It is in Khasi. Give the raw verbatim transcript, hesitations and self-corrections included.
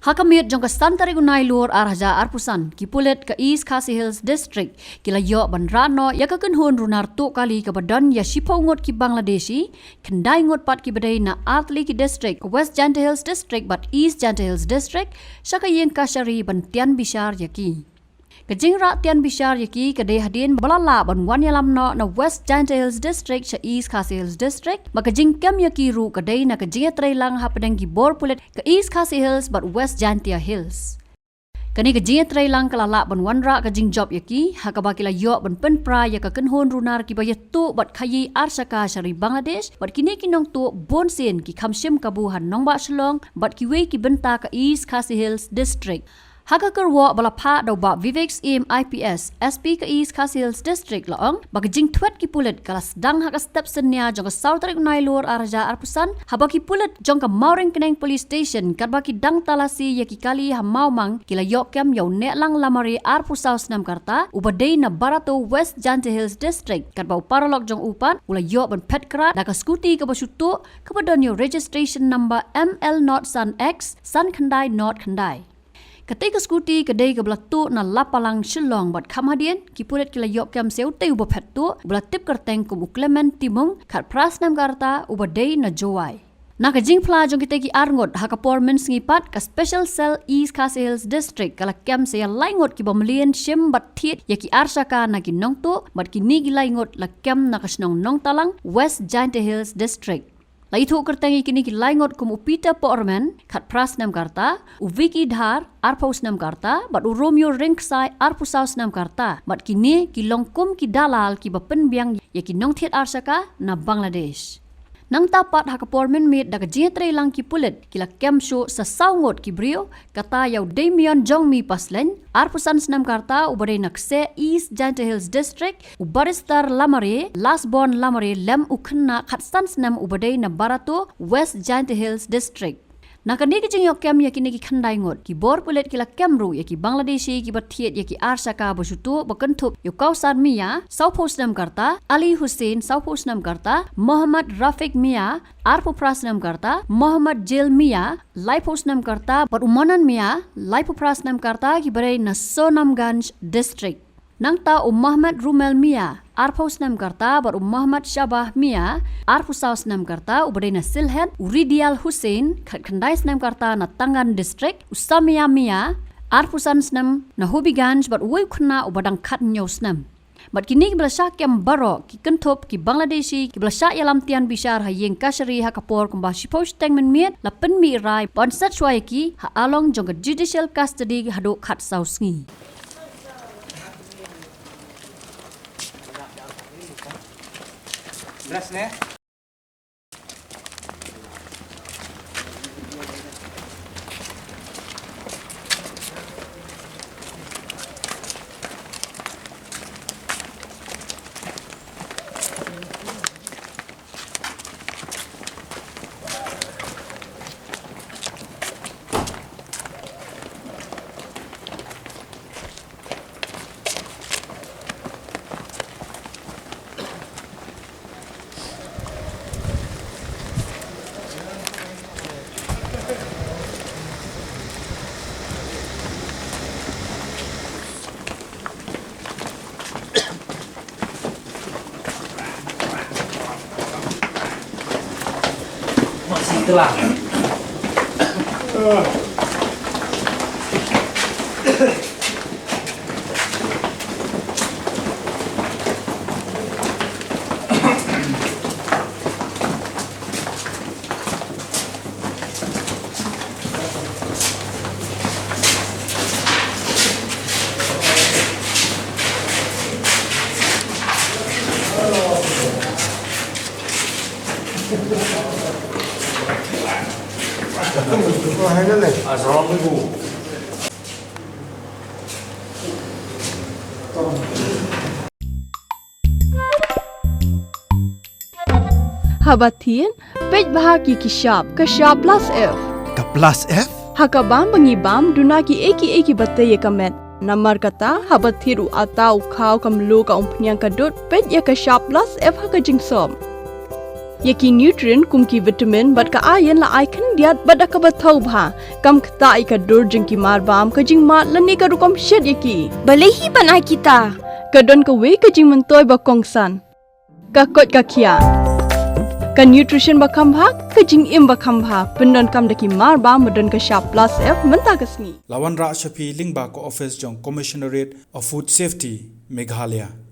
Ha ka miet jong ka san tarik u Nailur ar hajar arphew san, ki pulit ka East Khasi Hills District ki la ïoh ban rah noh ïa ka kynhun runar tuh kali kaba don ïa shiphew ngut ki Bangladeshi, khyndai ngut pat kiba dei na artylli ki district, West Jaintia Hills District bad East Jaintia Hills District, sha ka ïing kashari ban tian bishar ïa ki. Ka jingrah tian bishar ïa ki ka dei hadien ba la lah ban wan ïalam noh na West Jaintia Hills District sha East Khasi Hills District, bad ka jingkem ïa ki ruh ka dei na ka jingïatreilang hapdeng ki bor pulit ka East Khasi Hills bad West Jaintia Hills. Kane ka jingïatreilang ka la lah ban wanrah ka jingjop ïa ki, ha kaba ki la ïoh ban pynpra ïa ka kynhun runar kiba ïatuh bad khaïi ar shaka sha ri Bangladesh, bad kine ki nongtuh bunsien ki kham shim kabu ha nongbah Shillong bad kiwei ki bynta ka East Khasi Hills District. Ha ka kyrwoh ba la phah da u Bah Vivek Syiem I P S, S P ka East Khasi Hills District, la ong ba ka jingthwet ki pulit ka la sdang ha ka step synñia jong ka saw tarik u Nailur ar hajar arphew san, haba ki pulit jong ka Mawryngkneng Police Station katba ki dang talasi ïa ki kali ha Mawmang ki la ïoh kem ïa u Nehlang Lamare arphew saw snem ka rta uba dei na Barato, West Jaintia Hills District, katba u paralok jong u pat u la ïoh ban phet krad da ka scooty kaba shu tuh kaba don ïa u registration number M L not san X san khyndai not khyndai. Katei ka scooty ka dei kaba la tuh na Lapalang Shillong bad kham hadien ki pulit ki la ïoh kem sa ïa utei uba phet tuh uba la tip kyrteng kum u Clement Timung, khatphra snem ka rta, uba dei na Jowai. Na ka jingphla jong kitei ki arngut, ha ka por mynsngi pat ka Special Cell East Khasi Hills District ka la kem sa ïa lai ngut kiba mlien shim bad thied ïa ki ar shaka na ki nongtuh, bad kine ki lai ngut la kem na ka shnong Nongtalang, West Jaintia Hills District. La ïathuh kyrteng ïa kine ki lai ngut kum u Peter Pohrman, khatphra snem ka rta, u Vicky Dhar, arphew snem ka rta, bad u Romeo Ryngksai, arphew saw snem ka rta, bad kine ki long kum ki dalal kiba pynbiang ïa ki nongthied ar shaka na Bangladesh. Nangta pat ha ka por mynmiet da ka jingïatreilang ki pulit ki la kem shuh sa saw ngut ki briew, kata ïa u Damion Jongmi Paslein, arphew san snem ka rta, uba dei na Kseh, East Jaintia Hills District, u Barrister Lamare, Lasbon Lamare lem u khynnah khatsan snem uba dei na Barato, West Jaintia Hills District. Na kane ka jingïoh kem ïa kine ki khyndai ngut, ki bor pulit ki la kem ruh ïa ki Bangladeshi kiba thied ïa ki ar shaka ba shu tuh ba kynthup ïa u Kausar Mia, sawphew snem ka rta, Ali Hussain, sawphew snem ka rta, Mohammad Rafiq Mia, arphew phra snem ka rta, Mohammad Jail Mia, laiphew snem ka rta, bad u Monan Mia, laiphew phra snem ka rta, kiba dei na Sonamganj District. Nangta u Mohammad Rumel Mia, arphew snem ka rta, bad u Mohammad Shabah Mia, arphew saw snem ka rta, uba dei na Sylhet, u Ridial Hussain, khatkhyndai snem ka rta, na Tangan District, u Samia Mia, arphew san snem, na Hobiganj, bad uwei u khynnah uba dang khathynñiew snem. Bad kine kiba la shah kem baroh ki kynthup ki Bangladeshi kiba la shah ïalam tian bishar ha ïing kashari ha ka por kumba shiphew shiteng mynmiet, la pynmih rai ban set shuwa ïa ki ha along jong ka judicial custody haduh khatsaw sngi. Haba thied, peit bha ki ki shap, ka shap plus F. Ka plus F? Ha ka bam ba ngi bam, duna kiei kiei kiba tei ïa ka met. Namar kata, haba thied u atta u khaw, ka mluh, ka umphniang, ka dud, peit ïa ka shap plus F ha ka jingsop. Ïa ki nutrient kum ki vitamin bad ka iron la ai khyndiat bad da kaba thaw bha, kam ktah ïa ka dur jong ki marbam, ka jingmad lane ka rukom shet ïa ki. Balei hi ban ai kita? Ka don kawei ka jingmyntoi ba kongsan. Ka koit ka khiah. Ka nutrition ba kham bha, ka jingim ba kham bha, pyndonkam da ki marbam ba don ka shap plus F mynta ka sngi. La wanrah sha phi lyngba ka office jong Commissionerate of Food Safety, Meghalaya.